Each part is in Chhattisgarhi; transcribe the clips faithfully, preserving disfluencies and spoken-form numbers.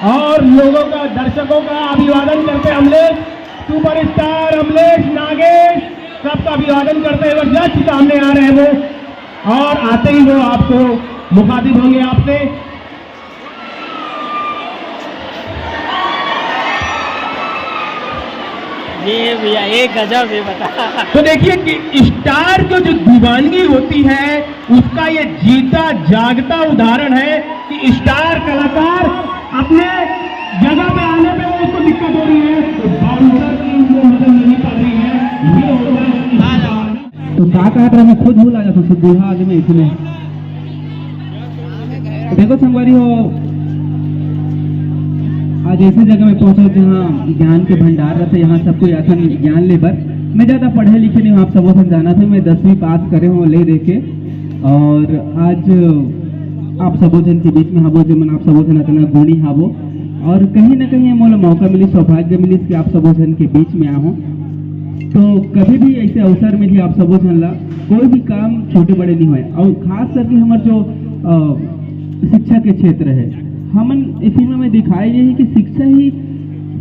और लोगों का, दर्शकों का अभिवादन करते अमलेश, सुपरस्टार अमलेश नागेश, सबका अभिवादन करते हुए जस्ट सामने आ रहे हैं वो, और आते ही वो आपको मुखातिब होंगे आपसे। ये भैया, एक गजब ये बता। तो देखिए कि स्टार को जो दीवानगी होती है, उसका ये जीता जागता उदाहरण है कि स्टार कलाकार अपने जगह पे आने पे वो उसको दिक्कत हो रही है, तो बाउंसर की उनको मदद लेनी पड़ रही है। ये होता है स्टार। तो का कहत रहे, मैं खुद भुला जाता हूँ, बूढ़ा आदमी इतने। देखो संगवारी हो, आज ऐसे जगह में पहुंचो जहाँ ज्ञान के भंडार रहते, यहाँ सब कोई आथन ज्ञान लेबर। मैं ज़्यादा पढ़े लिखे नहीं हूँ, आप सबो झन जानत हे, मैं दसवीं पास करे हूँ ले दे के। और आज आप सबो झन के बीच में हबो, जेमन आप सबो झन अतना गुणी हबो, और कहीं ना कहीं मोला मौका मिली, सौभाग्य मिली कि आप सबो झन के बीच में आहूँ। तो कभी भी ऐसे अवसर मिली आप सबो झन ला, कोई भी काम छोटे बड़े नहीं होय, और खास करके हमर जो अ, शिक्षा के क्षेत्र है, हमन ये फिल्म में दिखाए गए हैं कि शिक्षा ही,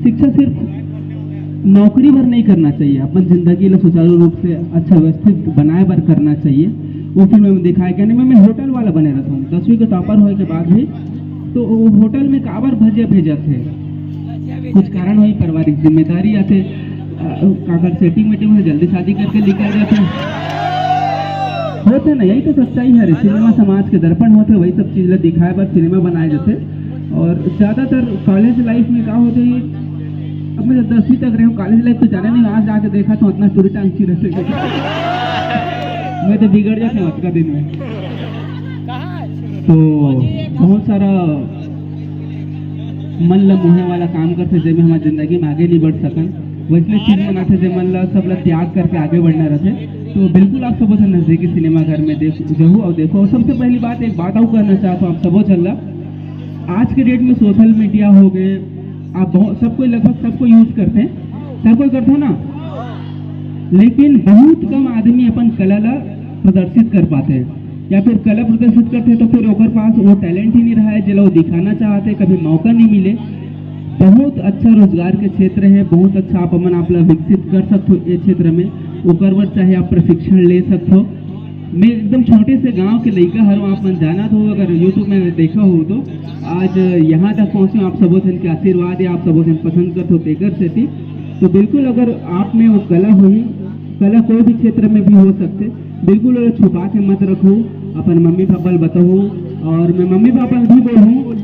शिक्षा सिर्फ नौकरी भर नहीं करना चाहिए, अपन जिंदगी ला सुचारू रूप से अच्छा व्यवस्थित बनाए बर करना चाहिए। वो फिल्म में दिखाए गए, मैं, मैं होटल वाला बने रहता हूँ, दसवीं के टॉपर होए के बाद भी, तो वो होटल में काबर भजिया भेजत है, कुछ कारण होई, पारिवारिक जिम्मेदारी आते, अ, काकर सेटिंग वेटिंग में जल्दी शादी करके निकल जाते हैं। होते ना, यही तो सच्चाई है रे। सिनेमा समाज के दर्पण होते, वही सब चीज ला दिखाए बर सिनेमा बनाए जाते। और ज्यादातर कॉलेज लाइफ में का होते है, अब मैं तो दसवीं तक रहे हूँ, कॉलेज लाइफ तो जाने नहीं, आज जाके देखा तो उतना टूरी टांग ची रहते। मैं तो बिगड़ जाते हूँ अतका दिन में। तो बहुत सारा मन ला मोहे वाला काम करथे, जेमे हमर जिंदगी में आगे नहीं बढ़ सकन। वैसने चीज मन आथे, जेमन ला सब ला त्याग करके आगे बढ़ना रहथे। तो बिल्कुल आप सबो झन नजदीकी सिनेमा घर में देख जहू और देखो। और सबसे पहली बात, एक बात और कहना चाहता हूँ आप सबो झन ला, आज के डेट में सोशल मीडिया हो गए, आप बहुत, सब कोई, लगभग सब कोई यूज करते हैं, सब कोई करते हैं ना, लेकिन बहुत कम आदमी अपन कला ला प्रदर्शित कर पाते हैं, या फिर कला प्रदर्शित करते हैं तो फिर ओकर पास वो टैलेंट ही नहीं रहा है, जेला वो दिखाना चाहते, कभी मौका नहीं मिले। बहुत अच्छा रोजगार के क्षेत्र है, बहुत अच्छा आप, अपन आप ला विकसित कर सकते हो ये क्षेत्र में, ओकर बर चाहे आप प्रशिक्षण ले सकते हो। मैं एकदम छोटे से गांव के लइका हर, आप मन जानत हो, अगर YouTube में देखा हो तो, आज यहाँ तक पहुँचे आप सबो झन के आशीर्वाद या आप सबो झन पसंद करत हो तेकर सेती। तो बिल्कुल अगर आप में वो कला होही, कला कोई भी क्षेत्र में भी हो सकते, बिल्कुल ओला छुपा के मत रखो, अपन मम्मी पापा ल बताओ। और मैं मम्मी पापा ल भी बोलूँ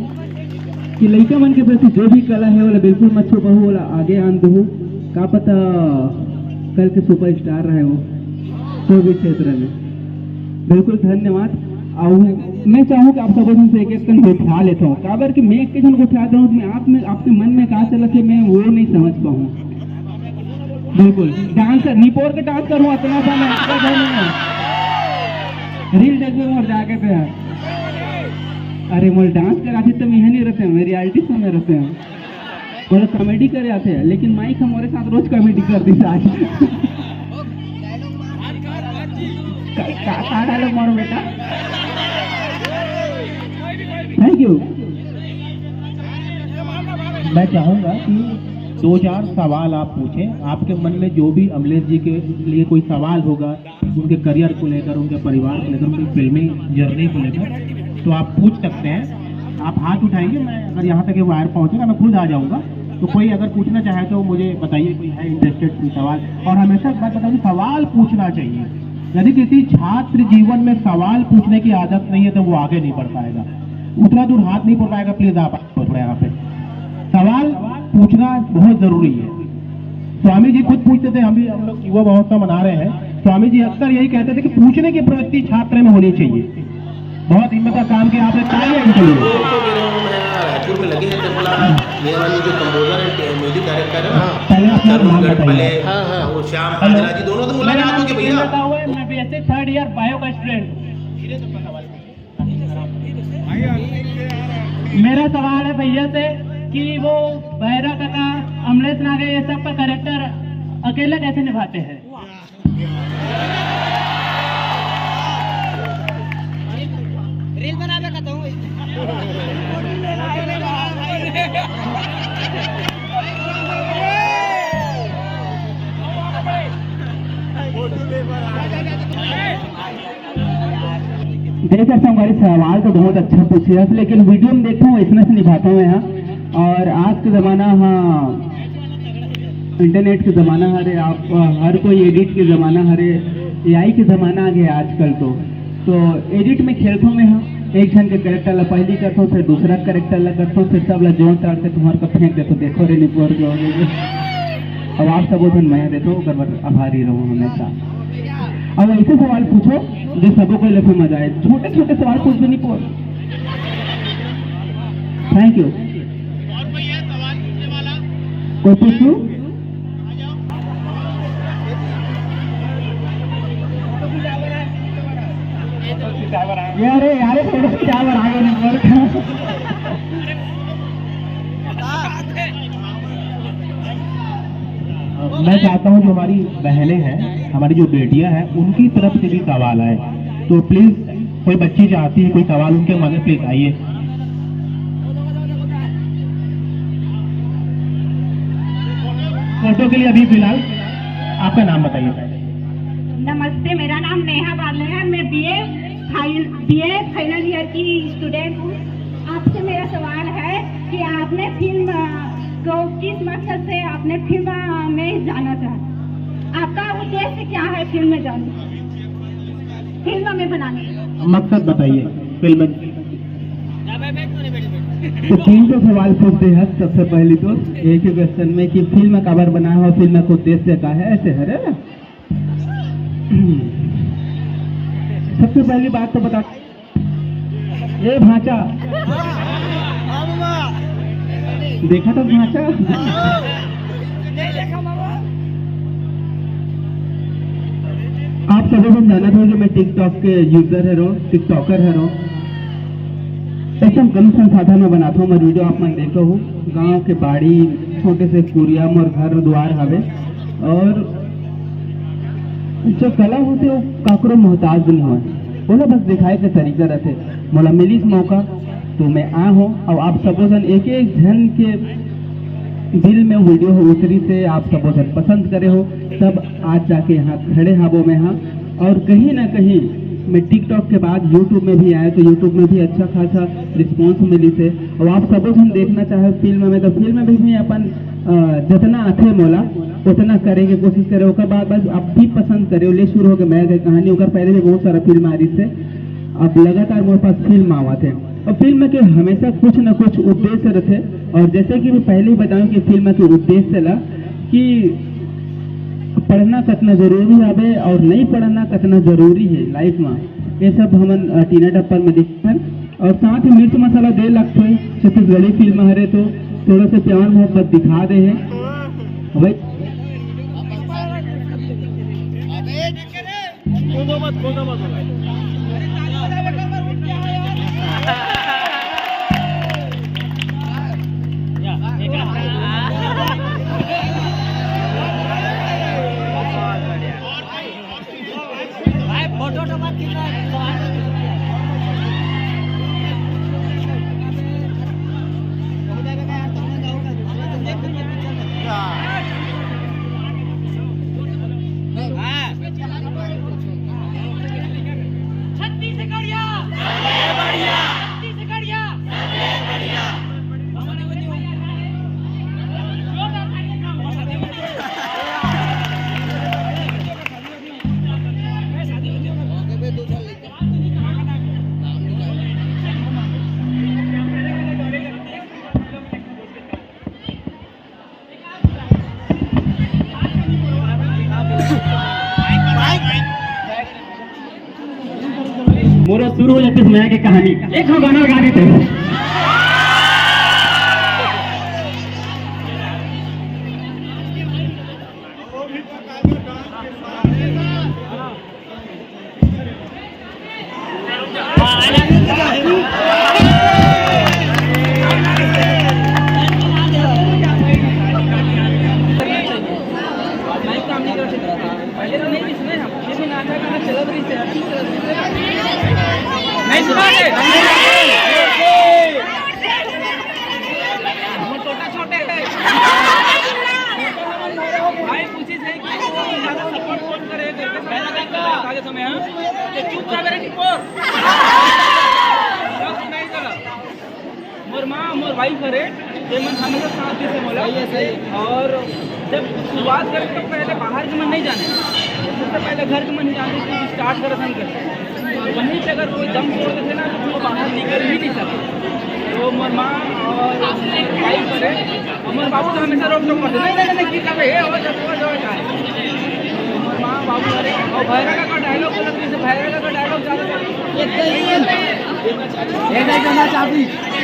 कि लइका मन के प्रति जो भी कला है, ओला बिल्कुल मत छुपाओ, ओला आगे आन दो। का पता कल के सुपरस्टार रहे हो कोई भी क्षेत्र में। बिल्कुल धन्यवाद। और मैं चाहूँ कि आप सब से एक एक कन गोठिया लेता हूँ, काबर कि मैं एक जन गोठिया रहा हूँ, मैं आप में, आपके मन में का चलत है, मैं वो नहीं समझ पाऊँ। बिल्कुल डांसर निपोर के डांस करूँ, अतना सा मैं अतका झन नहीं है। रील देख लो और जाके पे यार। अरे मोल डांस कराथे तो मैं नहीं रहते हैं, मैं रियलिटी शो में रहते हैं। बोलो कॉमेडी करे आते हैं, लेकिन माइक हमारे साथ रोज कॉमेडी कर दी आज। का, का, का डायलॉग मारो बेटा? Thank you. मैं चाहूंगा कि दो चार सवाल आप पूछें, आपके मन में जो भी अमलेश जी के लिए कोई सवाल होगा, उनके करियर को लेकर, उनके परिवार को लेकर, उनकी फिल्मी जर्नी को लेकर, तो आप पूछ सकते हैं। आप हाथ उठाएंगे, मैं अगर यहाँ तक ये वायर पहुँचेगा, मैं खुद आ जाऊँगा। तो कोई अगर पूछना चाहे तो मुझे बताइए, कोई है इंटरेस्टेड कोई सवाल। और हमेशा एक बात बताऊँ, सवाल पूछना चाहिए। यदि किसी छात्र जीवन में सवाल पूछने की आदत नहीं है तो वो आगे नहीं बढ़ पाएगा, उतना दूर हाथ नहीं पहुँच पाएगा। प्लीज आप आगे बढ़ो थोड़ा यहाँ पे। सवाल पूछना बहुत जरूरी है। स्वामी जी खुद पूछते थे, हम भी, हम लोग युवा महोत्सव मना रहे हैं, स्वामी जी अक्सर यही कहते थे कि पूछने की प्रवृत्ति छात्र में होनी चाहिए। बहुत हिम्मत का काम किया आपने, तालियां इनके लिए। तो गिरा हूँ मैं, रायपुर में लगे हैं तबला। मेरा जो कंपोजर है, म्यूजिक डायरेक्टर है ना, पहले अपना तरुण नाम गढ़ बताइए। पले, हाँ, हाँ, वो श्याम महाराज जी, दोनों तो मुलाकात हो गई भैया। बताया हुआ है, मैं बीएससी थर्ड ईयर बायो का स्टूडेंट। मेरा सवाल है भैया से कि वो भैरा काका, अमलेश नागे, ये सब का कैरेक्टर अकेले कैसे निभाते हैं? रील बनावे का तो हूँ। देख सकते हो, हमारे सवाल तो बहुत अच्छा पूछे हैं, लेकिन वीडियो में देखता हूँ, इतना से निभाता हूँ यहाँ। और आज के जमाना, हाँ, इंटरनेट के जमाना हरे, आप, अ, हर कोई एडिट के जमाना हरे, एआई के जमाना आ गया आजकल तो। तो एडिट में खेलथों मैं, हाँ, एक झन के कैरेक्टर ला पहली करथों, फिर दूसरा कैरेक्टर ला करथों, फिर सब ला जोड़ ताड़ के तुम्हार का फेंक देथों, देखो रे निपोर के हो गए। अब आप सबो झन मया देथो, ओकर बर आभारी रहो हमेशा। अब ऐसे सवाल पूछो जो सबो कोई लेके मजा आए, छोटे छोटे सवाल पूछ दो निपोर। Thank you. कोई पूछू? यारे, यारे, थोड़ा सा क्या बना गया नंबर? मैं चाहता हूँ जो हमारी बहनें हैं, हमारी जो बेटियां हैं, उनकी तरफ से भी सवाल आए, तो प्लीज कोई बच्ची चाहती है कोई सवाल उनके मन में, प्लीज आइए। फोटो के लिए अभी फिलहाल आपका नाम बताइए। नमस्ते, मेरा नाम नेहा बाले है। मैं बीए फाइन-, बीए फाइनल ईयर की स्टूडेंट हूँ। आपसे मेरा सवाल है कि आपने फिल्म, अ, को किस मकसद से आपने फिल्म, अ, में जाना चाहा? आपका उद्देश्य क्या है फिल्म में जाने, फिल्म में बनाने? मकसद बताइए फिल्म में। तो तीन ठो सवाल पूछते हैं। सबसे पहली तो एक ही क्वेश्चन में कि फिल्म काबर बनाए हो, फिल्म का उद्देश्य का है, ऐसे है रे। सबसे पहली बात तो बता, ए भांचा, देखा था भांचा? आप सभी को जानत हो कि मैं TikTok के यूजर हरो, टिकटॉकर हरो। एकदम कम संसाधन में बनाता हूँ मैं वीडियो, आप मन देखो हो। गांव के बाड़ी, छोटे से कुरिया मोर घर द्वार हवे, और जो कला होथे वो काकरो मोहताज नहीं होय, ओला बस दिखाए के तरीका रहथे। मोला मिलिस मौका तो मैं आ हूँ, और आप सबो जन एक एक झन के दिल में वीडियो हो उतरी से आप सबो जन पसंद करे हो, तब आज जाके यहाँ खड़े हाबो मैं हाँ। और कहीं ना कहीं मैं TikTok के बाद YouTube में भी आए तो YouTube में भी अच्छा खासा रिस्पॉन्स मिली से। और आप सबो जन देखना चाहे फिल्म में तो फिल्म में भी मैं अपन, अ, जितना आथे मोला उतना करे के कोशिश करे। ओकर बाद बस आप भी पसंद करे, ले शुरू हो गए मैं गए कहानी, ओकर पहले भी बहुत सारा फिल्म आ रही से। अब लगातार मोर पास फिल्म आवत है। और फिल्म के हमेशा कुछ न कुछ उद्देश्य रहथे। और जैसे कि मैं पहले ही बताऊं कि फिल्म के उद्देश्य ला कि पढ़ना कितना जरूरी हवे और नहीं पढ़ना कितना जरूरी है लाइफ में, ये सब हमन, अ, टीना टप्पर में देखथन। और साथ ही मिर्च मसाला दे लगथे, छत्तीसगढ़ी फिल्म हरे तो थोड़ा सा प्यार मोहब्बत दिखा दे है भाई। कूदो मत, कूदो मत। भाई, फोटो तो मत खींचना, सवाल तो खींचना। हाँ। छत्तीसगढ़िया। छत्तीसगढ़िया। मोरो शुरू हो जाते समय के कहानी, एक ठो गाना गा देते हैं। मोर माँ, मोर वाइफ हरे, ये मन हमेशा साथ दे से बोला। सही है, सही है। और जब शुरुआत करे तो पहले बाहर के मन नहीं जाने, सबसे पहले घर के मन ही जाने कि स्टार्ट करत हन करके। और वहीं पे अगर कोई दम तोड़ देथे ना तो वो बाहर निकल ही नहीं सकते। तो मोर माँ और वाइफ हरे, और मोर बाबू तो हमेशा रोक टोक करते, "नहीं, नहीं, नहीं, गिर जाबे, ए, हो जा, हो जा, हो जा।" मोर माँ, बाबू हरे, और भैरा का डायलॉग बोला, तो जैसे भैरा का डायलॉग ज्यादा ये नहीं है। ये नहीं देना चाहती।